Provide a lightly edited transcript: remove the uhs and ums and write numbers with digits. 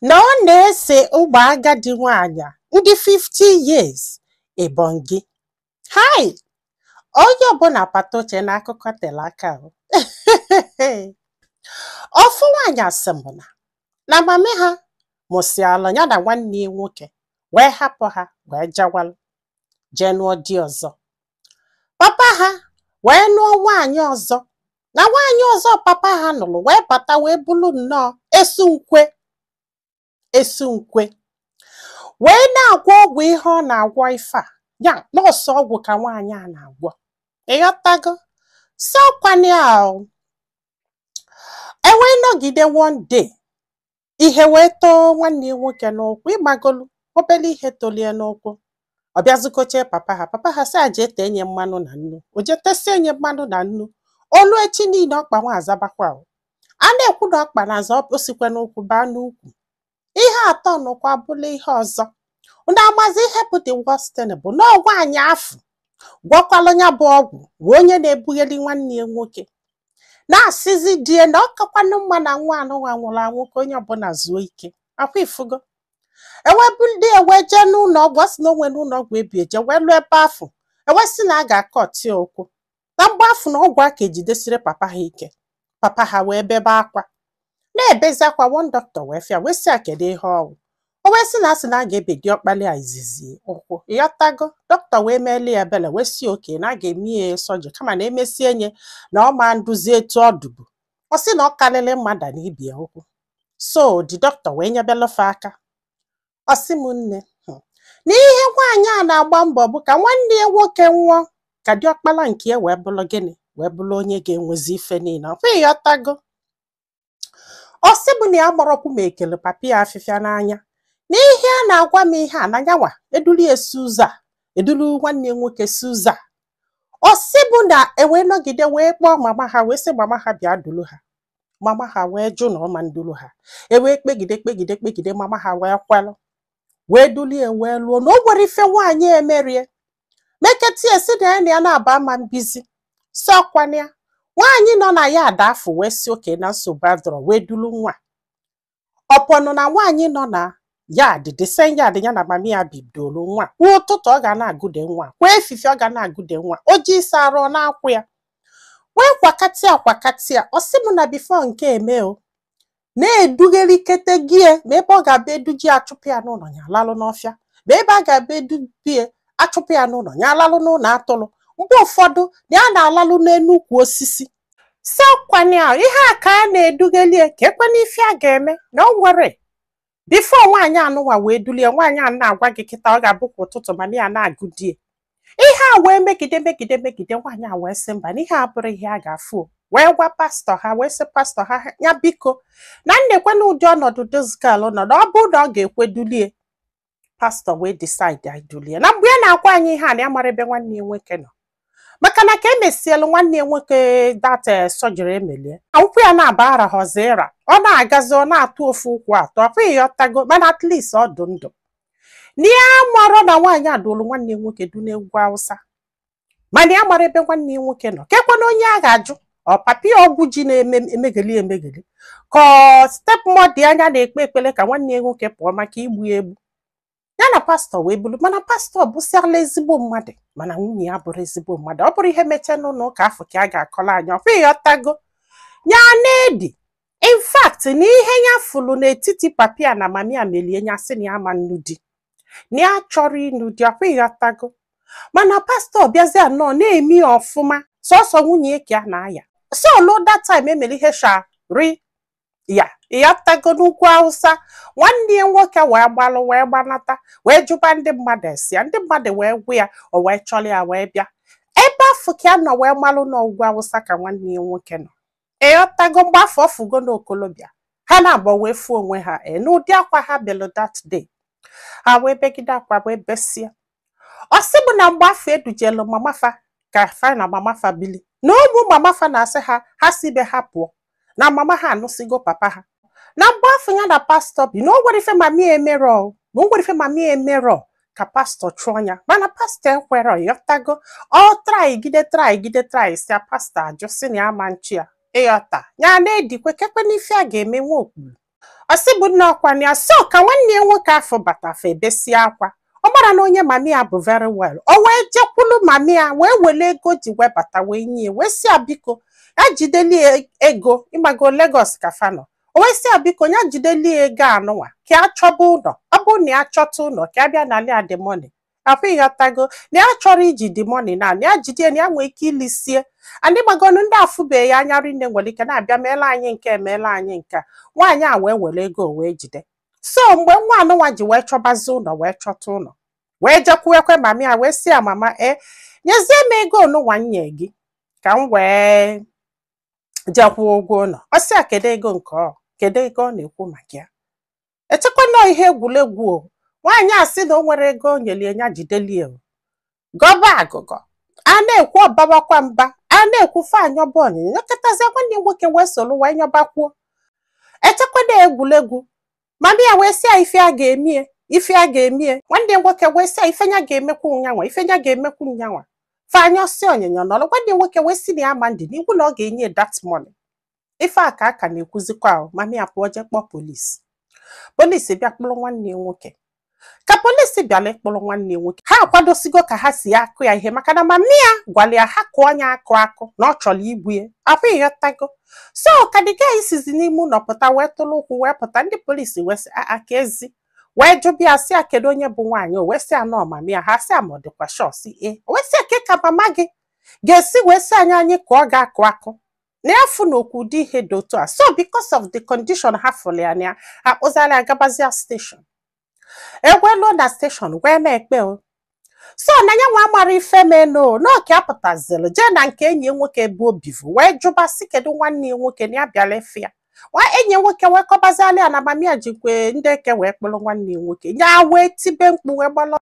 Na ọ na-ese ụmụ agadi nwaanyị ndị 50 years ebongi. Hai! Onye ọbụla pata oche na akụkọ tere aka o. Ofu nwaanyị asị m na mami ha mụsịalụ ya na nwanne ya nwoke, wee hapụ ha wee jewalụ jee nụọ di ọzọ. Papa ha wee nụọ nwaanyị ọzọ, na nwaanyị ọzọ papa ha nụrụ wee bata wee bulu nnọọ esu nkwe esu nkwe wee na-agwọ ọgwụ. Ihe ọ na-agwọ ife a ya nọọsụ ọgwụ ka nwaanyị a na-agwọ, ịghọtago? Sọkwana o e wee nọgide. One day ihe wee too nwanne ya nwoke n'ụkwụ, ịgbagolu obere ihe tolie n'ụkwụ. Ọ bịazikochee papa ha. Papa ha sị a jee tee nye mmanụ na nnu. O jee tesie nye mmanụ na nnu. Olu echi niile ọkpa nwa azabakwa o. A na-ekwu na ọkpa na-aza, o sikwe n'ụkwụ baa n'ukwu. Ihe atọ nụkwa bụla ihe ọzọ. Unu amazi ihe bụ the worst thing bụ na nwaanyị afụ gwọkwalụ ya bụ ọgwụ wee onye na-ebugheli nwanne ya nwoke na-asịzi die na ọ kakwanụ mma na nwa anụnwa nwụrụ anwụ, ka onye ọbụla zuo ike akwa ifugo. Ewebu ndị ewe jee n'ụlọ ọgwụ, ọ sị na o nwere n'ụlọ ọgwụ ebi eje wee lụọ ebe afụ, ewe sị na a ga-akọti ụkwụ na mgbe afụ na ọgwụ aka ejidesiri papa ha ike. Papa ha wee bebe akwa, na-ebezi akwa. One doctor wee fịa wee sị ya kedu ihe ọgwụ. O wee sị na asị na a ga-ebe diọkpali a izizi ụkwụ, ịghọtago? Dọkịta wee meeli ya ebele, wee sị oke na a ga-eme ya sọjiri, kama na emesie nye na ọ ma nduzi etu ọ dụbu. Ọ sị na ọ karịrị mmadụ na ibie ụkwụ. So the doctor wee nyebelefe aka. Ọ sị m nne, na ihe nwaanyị a na-agba mbọ bụ ka nwanne ya nwoke nwụọ, ka diọkpala nke ya wee bụrụ gịnị, wee bụrụ onye ga-enwezi ife niile ọkwa, ịghọtago? Ọ sị m na ya gbọrọkwu ma ekele papa ya afịfịa n'anya n'ihe a na-agwa m ihe a na nyanwa eduru ya esi ụzọ a, eduru nwanne ya nwoke si ụzọ a. Ọ sị bụ na ewee nọgide wee kpọọ mama ha, wee sị mama ha bịa duru ha. Mama ha wee jụ na ọma nduru ha. Ewee kpegide, kpegide, kpegide, mama ha wee kwelụ wee dulie wee lụọ. Na o nwere ife nwaanyị emerie meketie si na ya na ya na-aba ama mbizi sọkwana ya. Nwaanyị nọ na ya ada afọ wee si oke na nsogbu adọrọ, wee dulu nwa ọpọnụ. Na nwaanyị nọ na yard, the same yard ya na mami ya bidoro nwa, kwa ụtụtụ ọ ga na-agụde nwa, kwa efife ọ ga na-agụde nwa. O ji ịsa arụ, ọ na-akwụ ya wee kwakatịa kwakatịa. Ọ sị m na before nke eme o na-edugherikete gie ma ebe ọ ga-abịa eduji achụpụ ya n'ụlọ, ya alalụ n'ọfịa, ma ebe a ga-abịa edubie achụpụ ya n'ụlọ, ya alalụ n'ụlọ atụrụ. Mgbe ụfọdụ na ya na-alalụ n'elu ukwu osisi. Si ọkwana ihe a ka a na-edugelie ka ekwe n'ife a ga-eme na o nwere before nwaanyị anụnwa wee dulie. Nwaanyị a na-agwa gị kịta, ọ ga-abụ kwa ụtụtụ mana ya na-agụ die ihe a wee megide, megide, megide. Nwaanyị a wee sị mba, na ihe a bụrụ ihe a ga-afụ o. Wee gwa pastọ ha, wee sị pastọ ha ya biko na nnekwe n'ụdị ọnọdụ this girl nọ, na ọ bụrụ na ọ ga-ekwe dulie. Pastọ wee decide dulie. Na mgbe ya na-agwa anyị ihe a, na ya mara ebe nwanne ya nwoke nọ, maka na ka emesielu nwanne ya nwoke that surgery emelie, ụkwụ ya na-aba araghọzi ịra, ọ na-agazi, ọ na-atụ ofu ụkwụ atọ ọkwa, ịghọtago? Mana at least ọ dụ ndụ. Na ya marọ na nwaanyị a dụrụ nwanne ya nwoke du n'egwu Awụsa, mana ya mara ebe nwanne ya nwoke nọ. Kekwana onye a ga-ajụ? Ọ papi ọgwụ ji na-eme emegheli emegheli, ka ọ step mother anya na-ekpe ekpere ka nwanne ya nwoke pụọ maka igbu ya egbu. Ya na pastọ wee bulu, mana pastọ bụsịala ezigbo mmadụ, mana nwunye ya bụrụ ezigbo mmadụ. Ọ bụrụ ihe mechaa n'ụlọ ụka afọ ka a ga-akọrọ anyị ọkwa, ịghọtago? Ya na-edi, in fact, na ihe ya fụlụ n'etiti papi ya na mami ya melie ya sị na ya ama nnu di, na ya chọrọ ịnụ di ọkwa, ịghọtago? Mana pastọ bịazie nnọọ na-eme ya ọfụma, sọsọ nwunye ya ka a na-aya. So olu that time emere ihe shari ya, ịghọtago? N'ugwu Awụsa, nwanne ya nwoke wee gbalụ wee gbanata, wee jụba ndị mmadụ esi ya. Ndị mmadụ wee gwa ya, o wee chọrọ ya wee bịa ebe afọ ka ya nọ wee malụ n'ugwu Awụsa ka nwanne ya nwoke nọ, ịghọtago? Mgbe afọ ọfụgo n'okolobịa, ha na-abọ wee fuo onwe ha e n'ụdị akwa ha belụ that day. Ha wee begide akwa wee besie. Ọ sị bụ na mgbe afọ edujelu mama fa ka fa na mama fa bili, na ụmụ mama fa na-asị ha ha si be ha pụọ, na mama ha anụsigo papa ha. Na mgbe afọ ya na pastọ bi, na o nwere ife mami emerọ, na o nwere ife mami emerọ ka pastọ chụọ ya, mana pastọ ekwero, ịghọtago? Ọ try gide, try gide, try si pastọ ajụ, sị na ya ama nchi ya, ịghọta? Ya na-edikwe kekwe n'ife a ga-eme nwa okpuru. Ọ sị bụ nne ọkwa ya. So ka nwanne ya nwoke afọ batafa, ebesie akwa. Ọ mara na onye mami ya bụ very well. O wee jekwulu mami ya, wee were ego ji wee bata, wee nye, wee sị ya biko, ya jidelie ego. Ịgbago Lagos ka fa nọ. O wee sị ya biko, ya jidelie ego anụnwa ka ya chọba ụlọ. Ọ bụrụ na ya chọta ụlọ, ka ya bịa n'ala ya the money. Afọ ịghọtago na ya chọrọ iji the money na ya jide, na ya nwee ike ilisie andị gbagonu ndị afụbeghị ya anya rinne, nwere ike na-abịa meela anyị nke, meela anyị nke a. Nwaanyị a wee were ego wee jide. So mgbe nwa anụnwa ji wee chọbazi ụlọ, wee chọta ụlọ, wee jekwuekwe mami ya, wee sị ya, "Mama, e nyezie m ego onụnwa m nye gị ka m wee jekwuo ụgwọ ụlọ." Ọ sị ya, "Kedu ego nke ọ? Kedu ego ọ na-ekwu maka ya?" Echekwa nọọ ihe egwuregwu o. Nwaanyị a sị na o nwere ego o nyelie ya jidelie o. Gọba agụgọ a na-ekwu, ọbabakwa mba a na-ekwu, fa anyọba onyinye nyekọtazie. Nwanne m nwoke wee soro wee nyọbakwuo, echekwa na egwuregwu. Mami ya wee sị ya ife a ga-emie, ife a ga-emie. Nwanne m nwoke wee sị ya ife ya ga-emekwu nyanwa, ife ya ga-emekwu nyanwa. Fa anyọsị onyinyo nọrọ. Nwanne m nwoke wee sị na ya ma ndị n'iwu na ọ ga-enye that money. Ife a ka a ka na-ekwuzikwa ahụ, mami ya pụọ jee kpọọ polisi. Polisi bịa kpụrụ nwanne ya nwoke. Ka polisi bịara ịkpụrụ nwanne ya nwoke, ha akwadosigo ka ha si akụ ya ihe, maka na mami ya gwara ya ha kụọ ya akụ akụ, na ọ chọrọ igbu ya. Akwa ịghọtago? So ka the guy sizi n'ime ụlọ pụta, wee tụrụ ụkwụ wee pụta, ndị polisi wee sị aa ka ezi wee jụbịa, sị ya kedu onye bụ nwaanyị. O wee sị ya nọọ mami ya. Ha sị ya ma ọ dịkwa sure? Sị e. O wee sị ya ke ka mama gị ga-esi wee sị anyị anyị kụọ gị akụ akụ, na ya fụ na okwu ụdị ihe dị otu a. So because of the condition ha fụrụ ya, na ya akpụzala ya gabazia station. Egweluo na station wee na-ekpe o. So na ya nwa amara ife meno n'oke apụtazịrị jee na nke enyi ya nwoke ebe o bivu, wee jụba sị kedu nwanne ya nwoke, na ya bịara efe ya. Nwa enyi ya nwoke wee kọbaziala ya na mami ya jikwe ndị eke wee kpụrụ nwanne ya nwoke. Ya wee tibe mkpu, wee gbala.